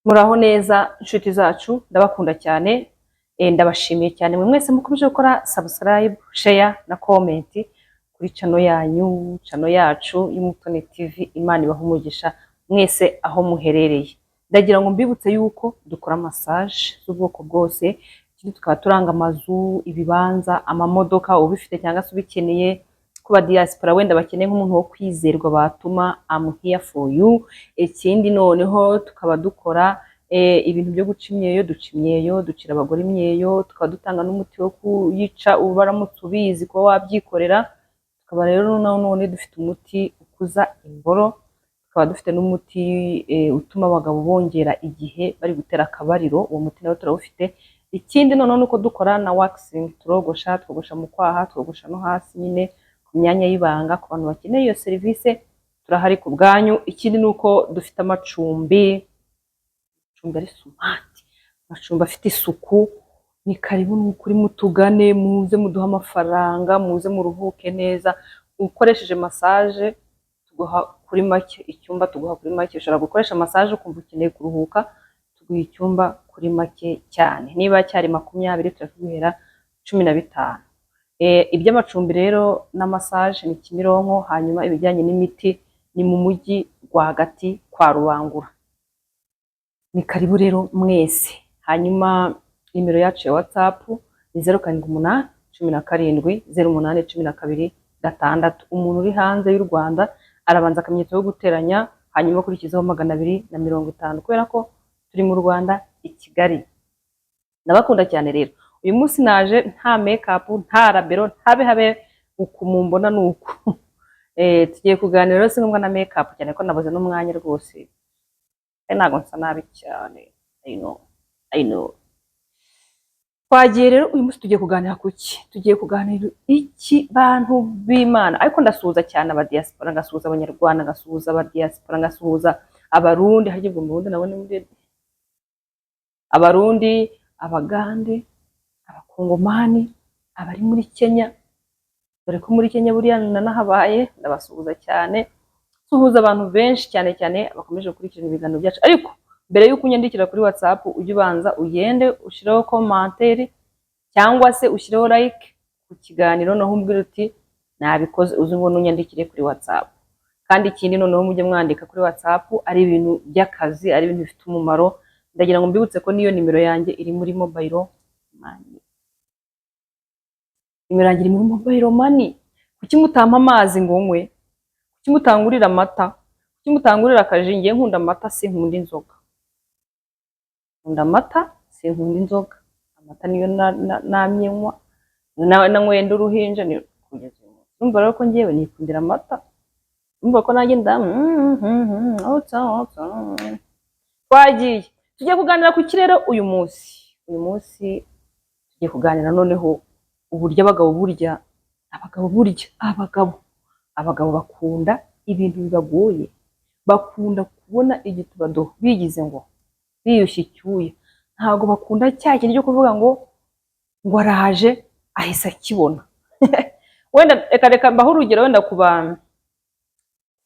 Muraho neza inshuti zacu, ndabakunda cyane, ndabashimiye cyane mwe mwese mukomeje gukora subscribe, share na comment kuri channel yanyu, channel yacu y'Umutoni TV. Imana ibahe umugisha mwese aho muherereye. Ndagira ngo mbibutse yuko dukora massage z'ubwoko bwose, ikindi tukaba turanga amazu, ibibanza, amamodoka, ubifite cyangwa se ubikeneye. Kuba diaspora wenda bakeneye nk'umuntu wo kwizerwa batuma, I'm here for you. Ikindi noneho tukaba dukora ibintu byo guca imyeyo, duca imyeyo, ducira abagore imyeyo, tukaba dutanga n'umuti wo kuyica ubaramutse ubizi kuba wabyikorera. Tukaba rero none dufite umuti ukuza imboro, tukaba dufite n'umuti utuma abagabo bongera igihe bari gutera akabariro, uwo muti nawo turawufite. Ikindi noneho nuko dukora na waxing, turogosha, twogosha mu kwaha, twogosha no hasi nyine ku myanya y'ibanga. Ku bantu bakeneye iyo serivisi turahari ku bwanyu. Ikindi ni uko dufite amacumbi, amacumbi ari smart, amacumbi afite isuku. Ni karibu, ni ukuri mutugane, muze muduhe amafaranga, muze muruhuke neza. Ukoresheje massage tuguha kuri make, icyumba tuguha kuri make. Ushobora gukoresha massage ukumva ukeneye kuruhuka, tuguha icyumba kuri make cyane. Niba cyari 20 turakiguhera 15. Iby'amacumbi rero na massage ni Kimironko, hanyuma ibijyanye n'imiti ni mu mujyi rwagati kwa Rubangura. Ni karibu rero mwese. Hanyuma nimero yacu ya WhatsApp ni 0781708126. Umuntu uri hanze y'u Rwanda arabanza akamenyetso ko guteranya, hanyuma akurikizaho 250, kubera ko turi mu Rwanda i Kigali. Ndabakunda cyane rero. Uyu munsi naje nta makeup, nta rabero, ntabe habe uku mumbona ni uku. Tugiye kuganira rero, si ngombwa na makeup cyane ko nabuze n'umwanya rwose. Kandi ntabwo nsa nabi cyane, I know, I know. Twagiye rero, uyu munsi tugiye kuganira ku ki? Tugiye kuganira iki, bantu b'Imana? Ariko ndasuhuza cyane abadiaspora, ngasuhuza Abanyarwanda, ngasuhuza abadiaspora, ngasuhuza Abarundi. Harya ubwo mu Burundi nabo ni muri Abarundi, Abagande, Abakongomani, abari muri Kenya, dore ko muri Kenya buriya nanahabaye, ndabasuhuza cyane. Suhuza abantu benshi cyane cyane bakomeje gukurikirana ibiganiro byacu. Ariko mbere y'uko unyandikira kuri WhatsApp, ujye ubanza ugende ushireho commentaire cyangwa se ushyireho like ku kiganiro, noneho umbwire uti nabikoze, uzi ngo nunyandikire kuri WhatsApp. Kandi ikindi noneho mujye mwandika kuri WhatsApp ari ibintu by'akazi, ari ibintu bifite umumaro. Ndagira ngo mbibutse ko niyo nimero yanjye iri muri mobile money. Nimero yanjye iri muri mobile money. Kuki mutampa amazi ngo nywe? Kuki mutangurira amata? Kuki mutangurira akaji? Ngiye nkunda amata, sinkunda inzoga. Nkunda amata, sinkunda inzoga. Amata niyo namye nywa, nanyweye ndi uruhinja, ni kugeza uyu munsi. Urumva rero ko ngewe nikundira amata. Urumva ko nanjye nda otsa, otsa. Twagiye, tugiye kuganira ku kirere uyu munsi. Uyu munsi tugiye kuganira noneho uburyo abagabo burya, abagabo burya, abagabo bakunda ibintu bibagoye, bakunda kubona igitubadoho bigize ngo biyushye icyuya. Ntabwo bakunda cya kintu cyo kuvuga ngo araje ahise akibona. Wenda reka mbahe urugero, wenda ku bantu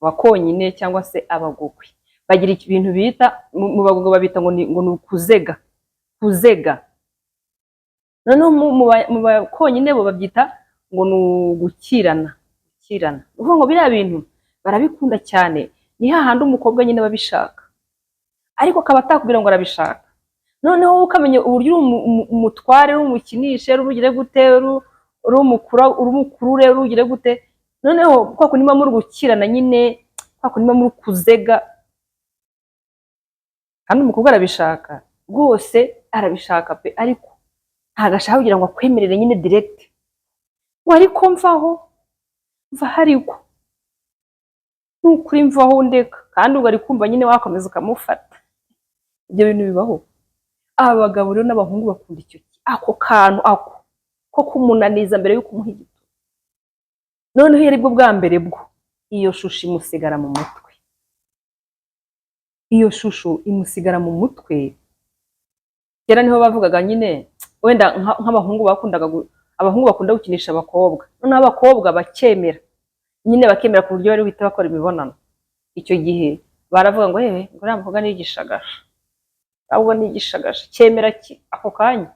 bakonyine cyangwa se Abagogwe, bagira ibintu bita mu Bagogwe babita ngo ni ukuzega, kuzega. Noneho mu bakonyine bo babyita ngo ni ugukirana, gukirana. Ni ukuvuga ngo biriya bintu barabikunda cyane. Ni hahandi umukobwa nyine aba abishaka ariko akaba atakubwira ngo arabishaka, noneho wowe ukamenya uburyo uri umutware, uri umukinishe, uri ugire gute, uri umukurure, uri ugire gute. Noneho kwa kundi muba muri gukirana nyine, kwa kundi muba muri kuzega, kandi umukobwa arabishaka rwose, arabishaka pe, ariko ntabwo ashaka kugira ngo akwemerere nyine direct, ngo ariko mvaho, mvaho, ariko nukuri mvaho ndeka. Kandi ubwo ari kumva nyine wakomeza ukamufata. Ibyo bintu bibaho. Abagabo rero n'abahungu bakunda icyo ako kantu ako ko kumunaniza mbere y'uko umuha igituba. Noneho iyo aribwo bwa mbere bwo, iyo shusho imusigara mu mutwe, iyo shusho imusigara mu mutwe. Kera niho bavugaga nyine wenda nk'abahungu bakundaga abahungu bakunda gukinisha abakobwa, noneho abakobwa bakemera nyine, bakemera ku buryo bari buhite bakora imibonano. Icyo gihe baravuga ngo: "Yewe, ngo uriya mukobwa ni igishagasha." Ahubwo ni igishagasha cyemera ako kanya,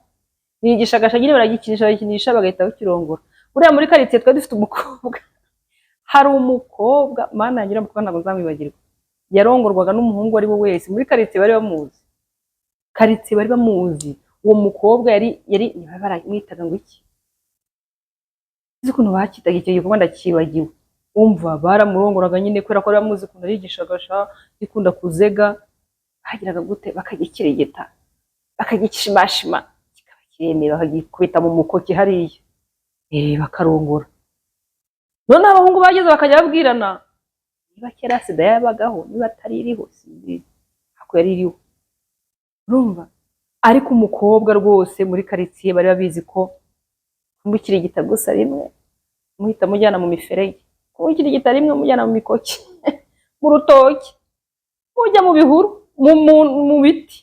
ni igishagasha nyine, baragikinisha, baragikinisha, bagahita bakirongora. Buriya muri karitsiye twari dufite umukobwa, hari umukobwa, Mana yanjye, uriya mukobwa ntabwo nzamwibagirwa. Yarongorwaga n'umuhungu uwo ari we wese muri karitsiye bari bamuzi, karitsiye bari bamuzi. Uwo mukobwa yari niba baramwitaga ngo iki, uzi ukuntu bakitaga icyo gikorwa, ndakibagiwe. Umva, baramurongoraga nyine kubera ko bari bamuzi ukuntu ari igishagasha, gikunda kuzega. Bagiraga gute? Bakagikirigita, bakagishimashima, kikaba kiremeye, bakagikubita mu mukoki hariya, bakarongora. None abahungu bageze bakajya babwirana, niba kera sida yabagaho, niba atari iriho, simbizi, ariko yari iriho, urumva. Ariko umukobwa rwose muri karitsiye bari babizi ko kumukirigita gusa rimwe, muhita mujyana mu miferege, kumukirigita rimwe, mujyana mu mikoki, mu rutoki, mujya mu bihuru, mu biti.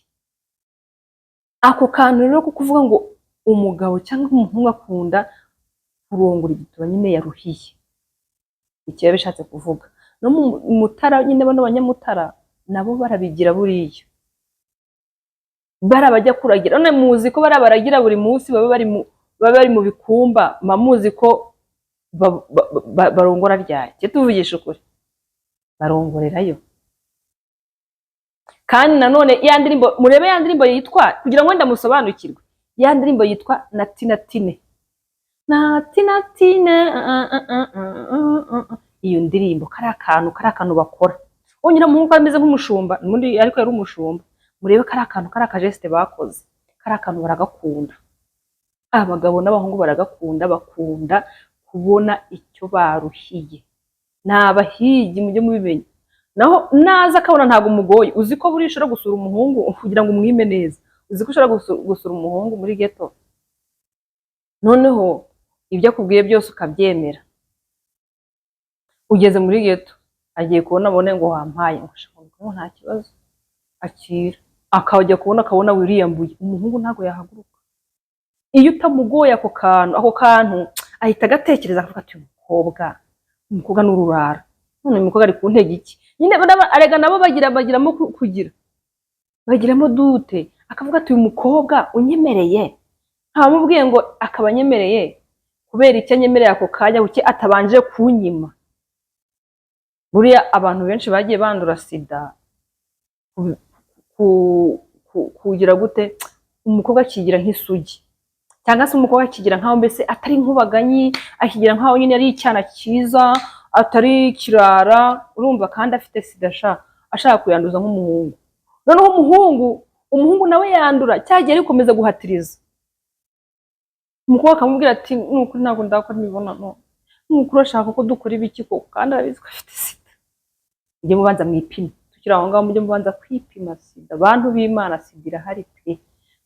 Ako kantu rero ko kuvuga ngo umugabo cyangwa umuhungu akunda kurongora igituba nyine yaruhiye, icyo biba bishatse kuvuga. No mu Mutara nyine, bano banyamutara nabo barabigira. Buriya bari abajya kuragira, none muzi ko bari baragira buri munsi, baba bari mu bikumba, muzi ko barongora ryari? Cyo tuvugisha ukuri, barongorerayo. Kandi nanone ya ndirimbo, murebe ya ndirimbo yitwa, kugira ngo wenda musobanukirwe, ya ndirimbo yitwa Natinatine, Natinatine, iyo ndirimbo, kariya kantu bakora wongera umuhungu ameze nk'umushumba n'ubundi, ariko yari umushumba. Murebe kariya kantu, kariya kageste bakoze, kariya kantu baragakunda. Abagabo n'abahungu baragakunda, bakunda kubona icyo baruhiye. Ni abahigi, mujye mubimenya. Naho naza akabona ntabwo umugoye. Uzi ko buriya ushobora gusura umuhungu kugira ngo umwime neza? Uzi ko ushobora gusura umuhungu muri ghetto, noneho ibyo akubwiye byose ukabyemera? Ugeze muri ghetto, agiye kubona abone ngo wampaye, ngo ngo nta kibazo, akira. Akajya kubona akabona wiriyambuye. Umuhungu ntabwo yahaguruka iyo utamugoye. Ako kantu ahita agatekereza, akavuga ati: "Uyu mukobwa ni ururara, none uyu mukobwa ari kuntega iki?" Nyine arega nabo bagiramo kugira bagiramo doute, akavuga ati: "Uyu mukobwa unyemereye, ntamubwiye ngo akaba anyemereye, kubera icyo anyemereye ako kanya? Kuki atabanje kunyima?" Buriya abantu benshi bagiye bandura sida kugira gute? Umukobwa akigira nk'isugi, cyangwa se umukobwa akigira nkaho mbese atari inkubaganyi, akigira nkaho nyine ari icyana cyiza, atari kirara, urumva, kandi afite sida, ashaka kuyanduza nk'umuhungu. Noneho umuhungu nawe yandura cyagiye ari gukomeza guhatiriza. Umukobwa akamubwira ati: "Ni ukuri ntabwo ndakora imibonano, ni ukuri ashaka ko dukora ibiki koko?" Kandi arabizi ko afite sida. Mujye mubanza mwipime. Tukiri aho ngaho, mujye mubanza kwipima sida. Bantu b'Imana, sida irahari pe.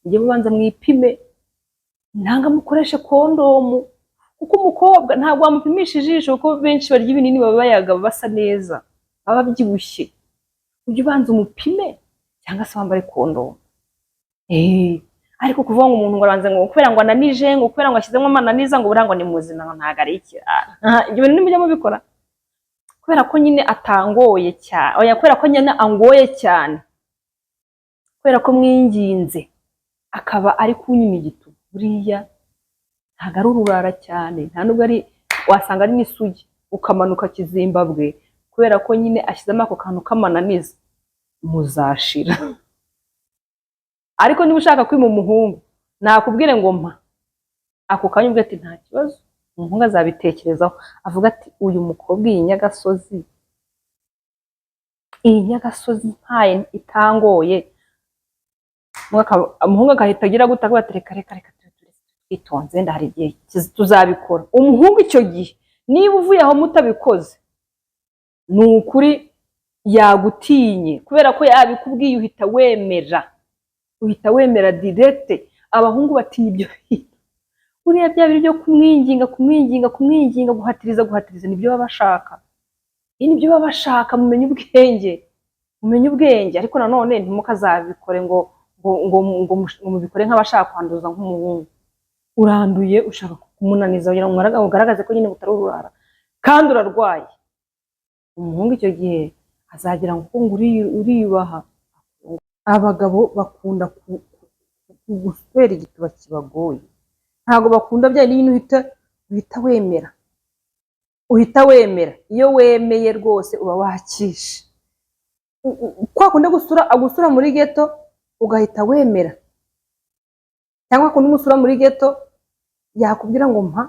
Mujye mubanza mwipime, nanga mukoreshe kondomu, kuko umukobwa ntabwo wamupimisha ijisho, kuko benshi barya ibinini, baba bayaga, basa neza, baba babyibushye. Ujye ubanza umupime cyangwa se wambare kondomu. Ariko kuvuga ngo umuntu ngo arabanze, ngo kubera ngo ananije, ngo kubera ngo ashyizemo amananiza, ngo buriya ngo ni muzima, ngo ntabwo ari ikirara. Ibyo bintu nimujya mubikora kubera ko nyine atangoye cyane, oya, kubera ko nyine angoye cyane, kubera ko mwinginze akaba ari kunyima igituba, buriya ntabwo ari ururara cyane, nta nubwo ari, wasanga ari n'isugi, ukamanuka Kizimbabwe kubera ko nyine ashyizemo ako kantu k'amananiza, muzashira. Ariko niba ushaka kwima umuhungu, nakubwire ngo mpa ako kanya, ubwo ati nta kibazo, umuhungu azabitekerezaho, avuga ati: "Uyu mukobwa, iyi nyagasozi, iyi nyagasozi mpaye itangoye." Umuhungu agahita agira gute? Akavuga ati: "Reka, reka, reka, twitonze, wenda hari igihe tuzabikora." Umuhungu icyo gihe, niba uvuye aho mutabikoze, ni ukuri yagutinye, kubera ko yabikubwiye, uhita wemera, uhita wemera direct. Abahungu batinya ibyo bintu. Buriya bya bintu byo kumwinginga, kumwinginga, kumwinginga, guhatiriza, guhatiriza, nibyo baba bashaka. Ibi nibyo baba bashaka. Mumenye ubwenge, mumenye ubwenge. Ariko nanone ntimukazabikore ngo mubikore nk'abashaka kwanduza nk'umuhungu. Uranduye, ushaka kumunaniza kugira ngo ugaragaze ko nyine utari ururara kandi urarwaye. Umuhungu icyo gihe azagira ngo uriyubaha. Abagabo bakunda kugutera igituba kibagoye, ntabwo bakunda bya bindi uhita wemera, uhita wemera. Iyo wemeye rwose uba wakishe. Kwa kundi agusura muri ghetto ugahita wemera, cyangwa kundi umusura muri ghetto yakubwira ngo mpa,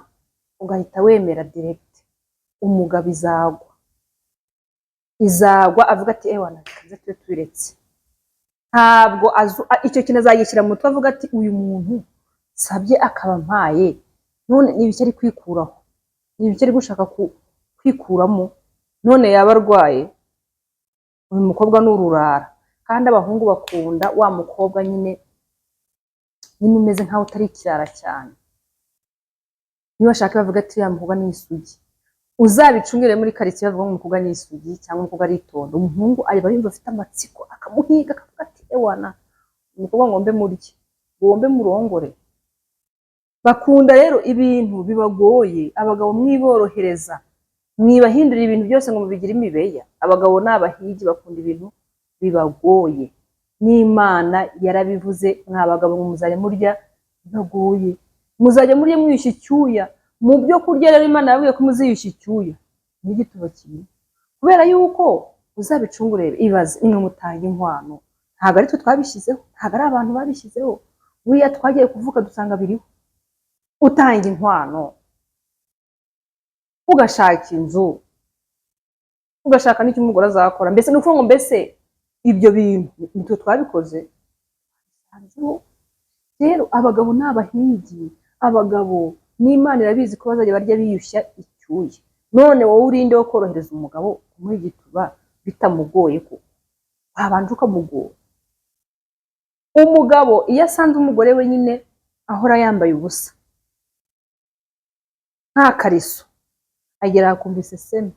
ugahita wemera direct. Umugabo izagwa avuga ati ewana reka tube tubiretse. Ntabwo icyo kintu azagishyira mu mutwe, avuga ati uyu muntu nsabye akaba ampaye, none ni ibiki ari kwikuraho, ni ibiki ari gushaka kwikuramo, none yaba arwaye, uyu mukobwa ni ururara. Kandi abahungu bakunda wa mukobwa nyine umeze nkaho utari ikirara cyane. Niba bashaka bavuga ati uriya mukobwa ni isugi. Uzabicungire muri karitsiye bavuga ngo umukobwa ni isugi cyangwa umukobwa aritonda, umuhungu aba yumva afite amatsiko, akamuhiga, akavuga ati ewana umukobwa ngombe murye, ngombe murongore. Bakunda rero ibintu bibagoye. Abagabo mwiborohereza, mwibahindurira ibintu byose ngo mubigire imibeya. Abagabo ni abahigi, bakunda ibintu bibagoye. N'Imana yarabivuze, mwa bagabo ngo muzajya murya bibagoye, muzajya murya mwiyushya icyuya. Mu byo kurya rero Imana yababwiye ko muziyushya icyuya n'igituba kimwe, kubera yuko uzabicungure. Ibaze nimwe mutanga inkwano, ntabwo ari twe twabishyizeho, ntabwo ari abantu babishyizeho, buriya twagiye kuvuka dusanga biriho. Utanga inkwano, ugashaka inzu, ugashaka n'icyo umugore azakora, mbese ni ukuvuga ngo mbese ibyo bintu nitwe twabikoze. Rero abagabo ni abahigi, abagabo n'Imana irabizi ko bazajya barya biyushya icyuya. None wowe urinde wo korohereza umugabo kumuha igituba bitamugoye? Kuko wabanje ukamugora. Umugabo iyo asanze umugore we nyine ahora yambaye ubusa nta kariso, agera akumva iseseme.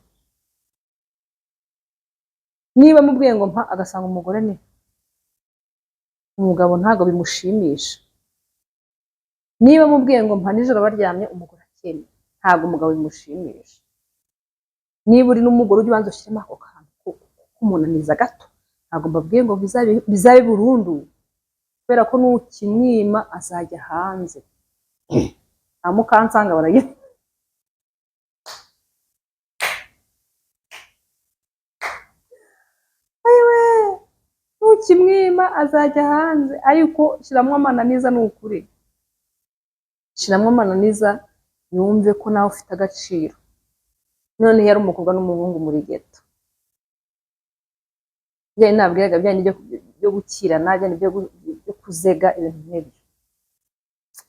Niba amubwiye ngo mpa, agasanga umugore ni umugabo, ntabwo bimushimisha. Niba amubwiye ngo mpa nijoro baryamye, umugore akemera, ntabwo umugabo bimushimisha. Niba uri n'umugore, ujye ubanza ushyiremo ako kantu k'umunaniza gato. Ntabwo mbabwiye ngo bizabe burundu, kubera ko nukimwima azajya hanze nta mukansanga baragira. Ayiwe, nukimwima azajya hanze, ariko shyiramo amananiza, ni ukuri shyiramo amananiza yumve ko nawe ufite agaciro. None iyo ari umukobwa n'umuhungu muri ghetto, bya nabwiraga bya byo gukirana, bya byo kuzega, ibintu nk'ibyo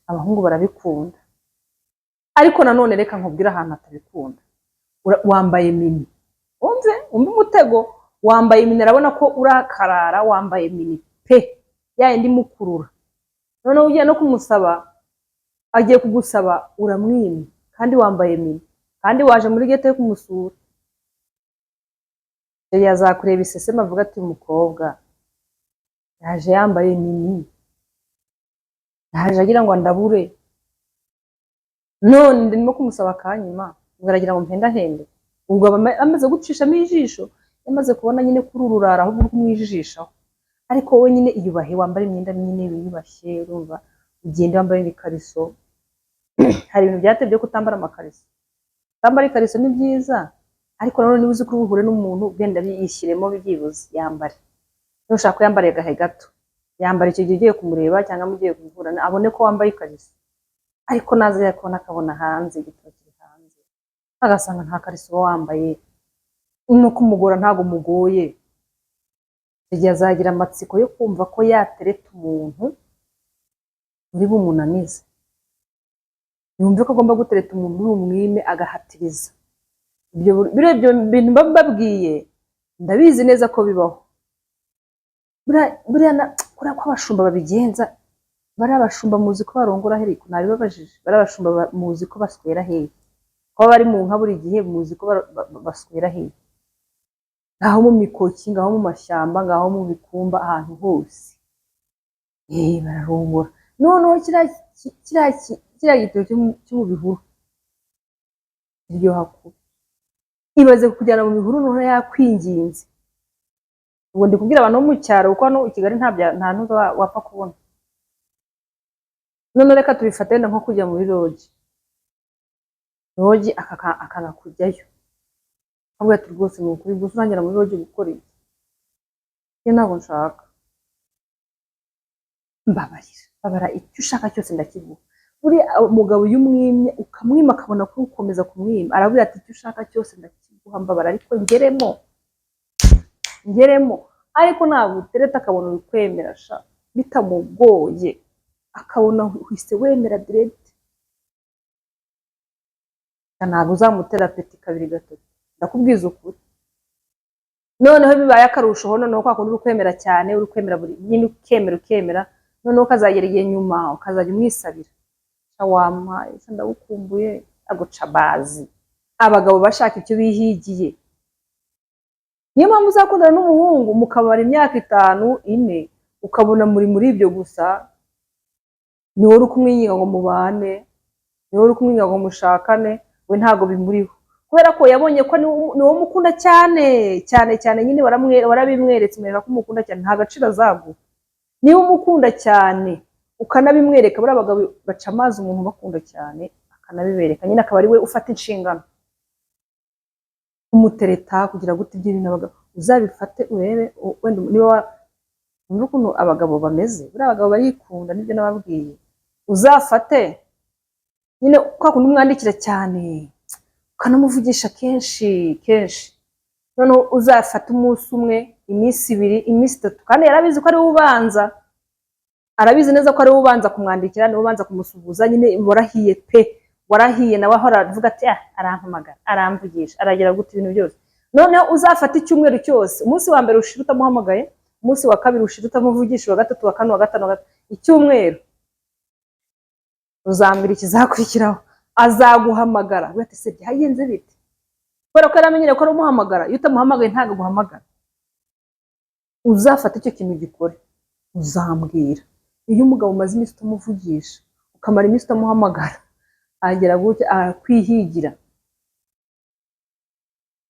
abahungu barabikunda. Ariko nanone reka nkubwire ahantu atabikunda. Wambaye mini, wumve umutego, wambaye mini, arabona ko urakarara, wambaye mini pe, ya yindi imukurura. Noneho ugiye no kumusaba, agiye kugusaba uramwimye kandi wambaye mini, kandi waje muri ghetto yo kumusura, yazakureba iseseme avuga ati umukobwa yaje yambaye mini, yaje agira ngo andabure, none ndimo kumusaba akanyima, ngo aragira ngo mpendahende. Ubwo aba amaze gucishamo ijisho, yamaze kubona nyine kuri uru rurara, ahubwo uri kumwijijishaho. Ariko wowe nyine iyubahe, wambare imyenda nyine wiyubashye, urumva, ugende wambaye n'ikariso. Hari ibintu byateye byo kutambara amakariso. Kutambara ikariso ni byiza, ariko nanone niba uzi ko uri buhure n'umuntu, genda yishyiremo byibuze yambare. Nushaka kuyambara agahe gato, yambara icyo gihe ugiye kumureba cyangwa mugiye guhura, abone ko wambaye ikariso. Ariko naza yakubona akabona hanze igituba kiri hanze, agasanga nta kariso uba wambaye, no kumugora ntabwo mugoye. Icyo gihe azagira amatsiko yo kumva ko yatereta umuntu uri bumunanize, yumve ko agomba gutereta umuntu uri bumwime agahatiriza. Ibyo biriya ibyo bintu mba mbabwiye ndabizi neza ko bibaho. Buriya kuriya ko abashumba babigenza, bariya abashumba muzi ko barongora hehe? Nabibabajije. Bariya abashumba muzi ko baswera hehe? Kuba bari mu nka buri gihe, muzi ko baswera hehe? Ngaho mu mikoki, ngaho mu mashyamba, ngaho mu bikumba, ahantu hose. Bararongora. Noneho kiriya gitebo cyo mu bihuru kiryoha kubi. Ibaze kujyana mu bihuru noneho yakwinginze. Ubwo ndi kubwira abantu bo mu cyaro, kuko hano i Kigali nta ntuza wapfa kubona. None reka tubifate wenda nko kujya muri lodge, lodge akanga kujyayo, akavuga ati: "Rwose ni ukuri, gusa urangira muri lodge gukora iki? Njye ntabwo nshaka." Mbabarira, babara, icyo ushaka cyose ndakiguha. Buriya umugabo iyo umwimye, ukamwima, akabona ko ukomeza kumwima, aravuga ati: "Icyo ushaka cyose ndakiguha, mbabara, ariko ngeremo, ngeremo." Ariko ntabwo utereta akabona uri kwemera sha bitamugoye, akabona uhise wemera direct, ntabwo uzamutera peti kabiri gatatu, ndakubwiza ukuri. Noneho bibaye akarusho, noneho kwa kundi uri kwemera cyane, uri kwemera buri nyine, ukemera, ukemera, noneho ukazagera igihe nyuma ukazajya umwisabira: "Sha wampaye, sha ndagukumbuye." Aguca bazi abagabo bashaka icyo bihigiye. Niyo mpamvu uzakundana n'umuhungu mukabara imyaka 5, 4, ukabona muri ibyo gusa. Ni wowe uri kumwinginga ngo mubane, ni wowe uri kumwinginga ngo mushakane, we ntabwo bimuriho, kubera ko yabonye ko ni wowe umukunda cyane cyane cyane nyine. Warabimweretse, umwereka ko umukunda cyane, nta gaciro azaguha. Niba umukunda cyane ukanabimwereka, buriya abagabo baca amazi umuntu ubakunda cyane akanabibereka nyine, akaba ari we ufata inshingano kumutereta kugira gute. Ibyo bintu abagabo uzabifate urebe, wenda niba wumva ukuntu abagabo bameze. Buriya abagabo barikunda, nibyo nababwiye. Uzafate nyine kwa kundi umwandikira cyane, ukanamuvugisha kenshi kenshi, noneho uzafate umunsi umwe, iminsi 2, iminsi 3, kandi yarabizi ko ari we ubanza, arabizi neza ko ari we ubanza kumwandikira, niwe ubanza kumusuhuza nyine. Warahiye pe, warahiye. Nawe ahora avuga ati: "Ah, arampamagara, aramvugisha, aragira gute," ibintu byose. Noneho uzafate icyumweru cyose, umunsi wa mbere ushira utamuhamagaye, umunsi wa kabiri ushira utamuvugisha, uwa gatatu, wa kane, wa gatanu, wa gatanu, icyumweru, uzambwira ikizakurikiraho. Azaguhamagara avuga ati: "Se byagenze bite?" Kubera ko yaramenyereye ko ari umuhamagara, iyo utamuhamagaye ntabwo aguhamagara. Uzafate icyo kintu gikore, uzambwira. Iyo umugabo umaze iminsi utamuvugisha, ukamara iminsi utamuhamagara, agera gutya arakwihigira.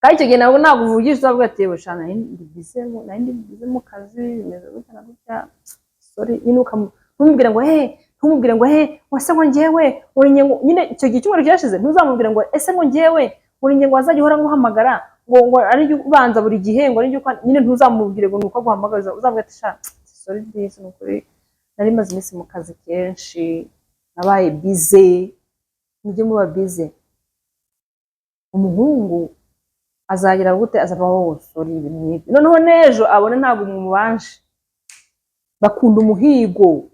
Kandi icyo gihe ntabwo uvugisha, uzavuga ati: "Yewe sha, nari ndi busy mu kazi, bimeze gutya na gutya, sorry." Nyine ntumubwire ngo he, ntumubwire ngo he, wase ngo njyewe uri nge nyine. Icyo gihe icyumweru cyashize, ntuzamubwire ngo ese ngo njyewe uri nge, ngo wazajya uhora nguhamagara, ngo ari jye ubanza buri gihe, ngo ari jye nyine. Ntuzamubwire ngo ni uko aguhamagara. Uzavuga ati: "Sha sorry disi, ni ukuri nari maze iminsi mu kazi kenshi, nabaye busy." Mujye muba busy. Umuhungu azagira gute? Azava wowe sorry, ibintu nk'ibyo. Noneho n'ejo abone ntabwo mumubanje. Bakunda umuhigo,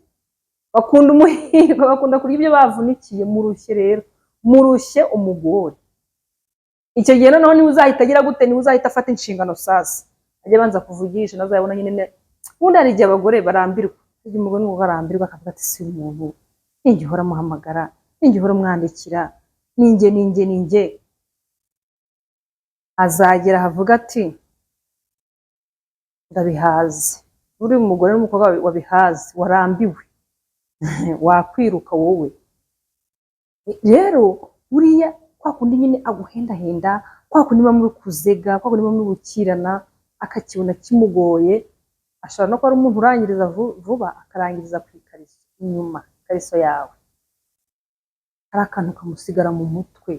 bakunda umuhigo, bakunda kurya ibyo bavunikiye. Murushye rero, murushye umugore. Icyo gihe noneho niwe uzahita agira gute? Niwe uzahita afata inshingano sasa, ajya abanza kuvugisha, nazayabona nyine. Ubundi hari igihe abagore barambirwa, igihe umugore nubwo arambirwa akavuga ati: "Si umuntu ninjye uhora amuhamagara, ninjye uhora umwandikira, ninjye, ninjye, ninjye." Azagera ahavuga ati: "Ndabihaze." Uri umugore n'umukobwa wabihaze, warambiwe, wakwiruka wowe. Rero buriya kwa kundi nyine aguhendahenda, kwa kundi muba muri kuzega, kwa kundi muba muri gukirana, akakibona kimugoye. Ashobora no kuba ari umuntu urangiriza vuba, akarangiriza ku ikariso inyuma, ikariso yawe, hari akantu kamusigara mu mutwe,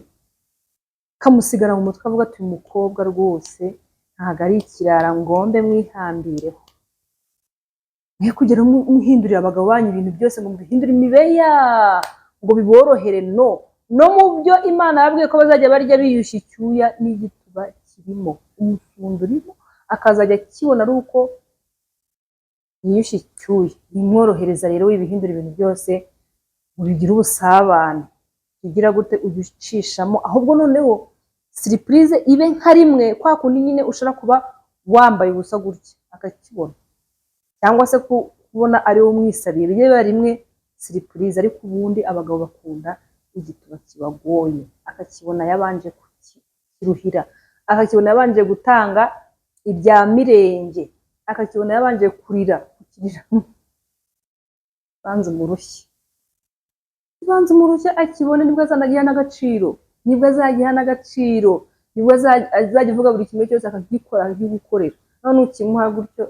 kamusigara mu mutwe, avuga ati: "Uyu mukobwa rwose ntabwo ari ikirara, ngombe mwihambireho." Mwe kugera muhindurira abagabo banyu ibintu byose, ngo mubihindure imibeya ngo biborohere. No mu byo Imana yabwiye ko bazajya barya biyushya icyuya, n'igituba kirimo, umufundo urimo, akazajya akibona ari uko yiyushye icyuya. Bimworohereza rero wibihindura ibintu byose ngo bigire ubusabane. Ugira gute? Ujya ucishamo, ahubwo noneho surprise ibe nka rimwe, kwa kundi nyine ushobora kuba wambaye ubusa gutya akakibona, cyangwa se kubona ari wowe umwisabiye, bijye biba rimwe surprise. Ariko ubundi abagabo bakunda igituba kibagoye, akakibona yabanje kukiruhira, akakibona yabanje gutanga ibya mirenge, akakibona yabanje kurira, kukirira. Banza umurushye, banza umurushye akibone, nibwo azanagiha n'agaciro, nibwo azagiha n'agaciro, nibwo azajya avuga buri kimwe cyose akagikora, akakigukorera. None ukimuha gutyo.